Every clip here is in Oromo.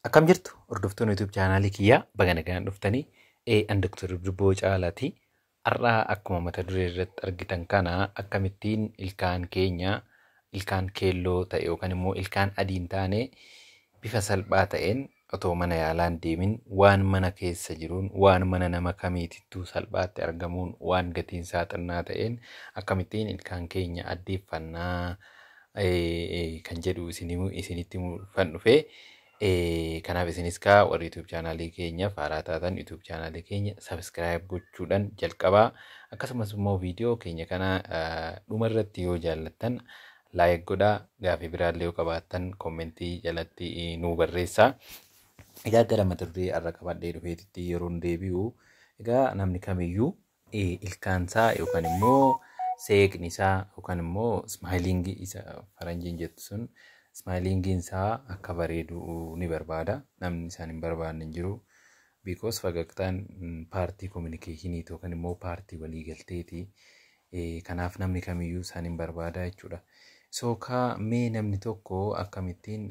Akkam jirtu hordoftoonni YouTube chaanaalii kiyyaa, baga nagaan dhuftanii. An Dr. Dubboo Caalaati. Har'a akkuma mata duree irratti argitan kana, akkamittiin ilkaan keenya ilkaan keelloo ta'e yookaan immoo ilkaan adii hin taane bifa salphaa ta'een otoo mana yaalaa hin deemin, waan mana keessa jiruun, waan mana nama kamiitittuu salphaatti argamuun, waan gatiin isaa xinnaa ta'een akkamittiin ilkaan keenya addeeffannaa kan jedhu isinitti kan dhufee. Kanaaf isinis kaa warri YouTube chaanaalii keenyaaf haaraa taatan, YouTube chaanaalii keenya subscribe gochuudhaan jalqabaa. Akkasumas immoo viidiyoo keenya kana dhuma irratti yoo jaallattan like godhaa, gaafii biraallee yoo qabaattan commentii jalatti nuu barreessaa. Egaa gara mata duree har'a qabadhee dhufeetitti yeroon deebi'u, egaa namni kamiyyuu ilkaansaa yookaan immoo seeqni isaa yookaan immoo smilingii isa faranjiin jettu sun, smilingiin isaa akka bareedu ni barbaada. Namni isaan hin barbaanne hin jiru. Because fagagtaan partii communicationiiti yookaan immoo partii waliigalteeti. Kanaaf namni kamiyyuu isaan hin barbaada jechuudha. So kaa mee namni tokko akkamittiin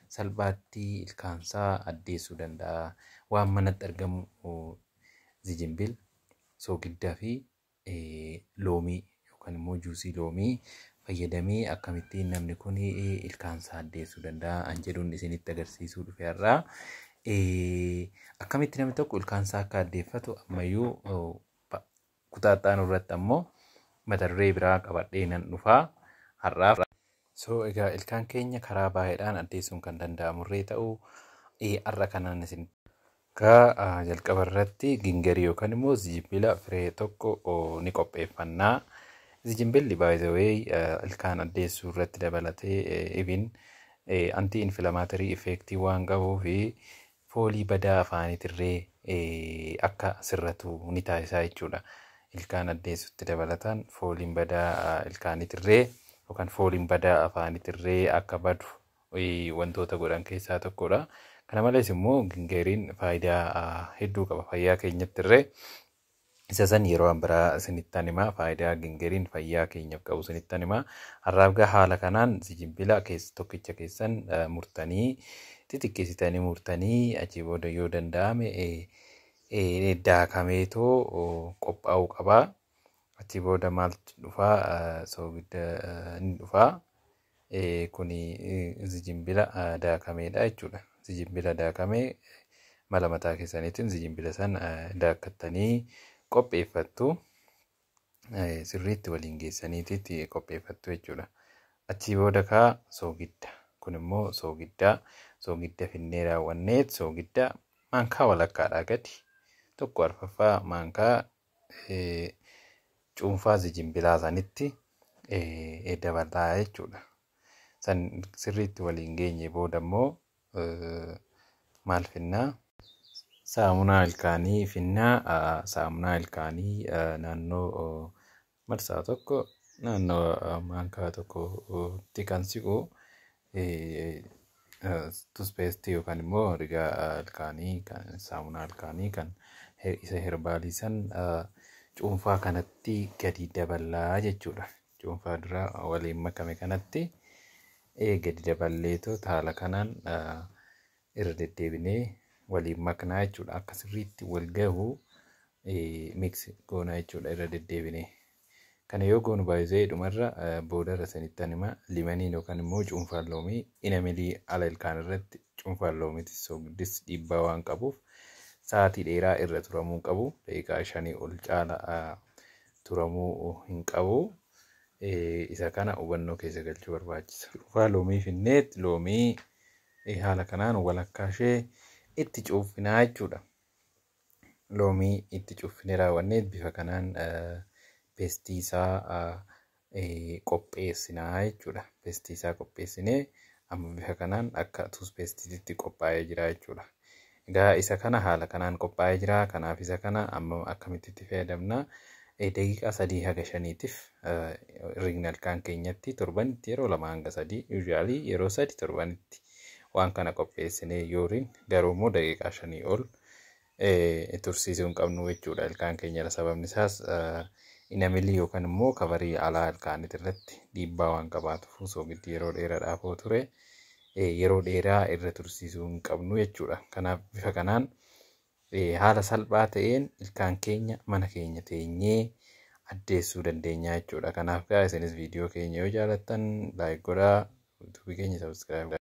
salphaatti ilkaansaa addeessuu danda'a? Waan manatti argamu zijimbil, soogiddaa fi loomii yookaan immoo juusii loomii fayyadamee akkamittiin namni kun ilkaansaa addeessuu danda'a an jedhuun isinitti agarsiisuu dhufe har'aa. Akkamitti namni tokko ilkaansaa akka addeeffatu ammayyuu kutaa itti irratti ammoo mata duree biraa qabadhee nan dhufaa har'aaf. So egaa ilkaan keenya karaa baay'eedhaan addeessuun kan danda'amurree ta'u, har'a kanaan isin Egaa jalqaba irratti gingerii yookaan immoo zijibila firee tokko ni qopheeffannaa. Zijimbilli, by the way, ilkaan addeessuu irratti dabalatee even anti inflammatory effectii waan qabuu fi foolii badaa afaaniitirree akka sirratu ni taasisa jechuudha. Ilkaan addeessutti dabalataan fooliin badaa ilkaaniitirree yookaan fooliin badaa afaaniitirree akka badu wantoota godhan keessaa tokkodha. Kana malees immoo gingeriin faayidaa hedduu qaba fayyaa keenyatti illee. Isa san yeroo biraa isinittan himaa, faayidaa gingeriin fayyaa keenyaaf qabu isinittan himaa. Har'aaf gaa haala kanaan zijimbila keessa tokkicha keessan murtanii, xixiqqeessitanii murtanii, achii booda yoo danda'ame daakameetoo qophaa'uu qabaa. Achii booda maaltu dhufaa? Soogidda ni dhufaa. Kuni zijimbila daakameedha jechuudha. Zijimbila daakamee mala mataa keessaniitiin zijimbila san daakkattanii qopheeffattu. Sirriitti waliin geessaniititti qopheeffattu jechuudha. Achii booda kaa soogidda. Kun immoo soogidda. Soogidda finnee raawwanneet soogidda maankaa walakkaadhaa gadi tokko arfaffaa maankaa cuunfaa zijimbilaa sanitti dabalaa jechuudha. San sirriitti waliin geenye booda immoo maal finnaa? Saamunaa ilkaanii finnaa. Saamunaa ilkaanii naannoo marsaa tokko, naannoo maankaa tokkotti kan siqu toothpastii yookaan immoo rigaa ilkaanii kan saamunaa ilkaanii kan isa herbalii san cuunfaa kanatti gadi daballaa jechuudha. Cuunfaa dura waliin makame kanatti gadi daballeetoo haala kanaan irra deddeebinee waliin maknaa jechuudha. Akka sirriitti wal gahu mix goona jechuudha irra deddeebinee. Kana yoo goonu baay'isee dhumarra boodarra sanittan hima, lemoniin yookaan immoo cuunfaan loomii enamelii ala ilkaan irratti cuunfaan loomiitis soogidis dhiibbaa waan qabuuf sa'aatii dheeraa irra turamuu qabu. Daqiiqaa 5 ol caala turamuu hin qabu. Isa kana hubannoo keessa galchuu barbaachisa. Cuunfaa loomii finneet loomii haala kanaan walakkaa ishee itti cuunfinaa jechuudha. Loomii itti cuunfinee raawwanneet bifa kanaan pastii isaa qopheessinaa jechuudha. Pastii isaa qopheessinee amma bifa kanaan akka toothpasteiitti qophaa'ee jira jechuudha. Egaa isa kana haala kanaan qophaa'ee jira. Kanaaf isa kana amma akkamitti itti fayyadamna? Daqiiqaa 3 haga 5tiif rigna ilkaan keenyatti torbanitti yeroo 2 hanga 3, usually yeroo 3 torbanitti waan kana qopheessinee yooriin, garuu immoo daqiiqaa 5 ol tursiisuu hin qabnu jechuudha ilkaan keenyarra. Sababni isaas enamelii yookaan immoo coverii alaa ilkaanii irratti dhiibbaa waan qabaatuuf soogiddi yeroo dheeraadhaaf yoo ture yeroo dheeraa irra tursiisuu hin qabnu jechuudha. Kanaaf bifa kanaan haala salphaa ta'een ilkaan keenya mana keenya teenyee addeessuu dandeenya jechuudha. Kanaaf gaa isinis viidiyoo keenya yoo jaalattan like godhaa, yuutuubii keenya subscribe godhaa.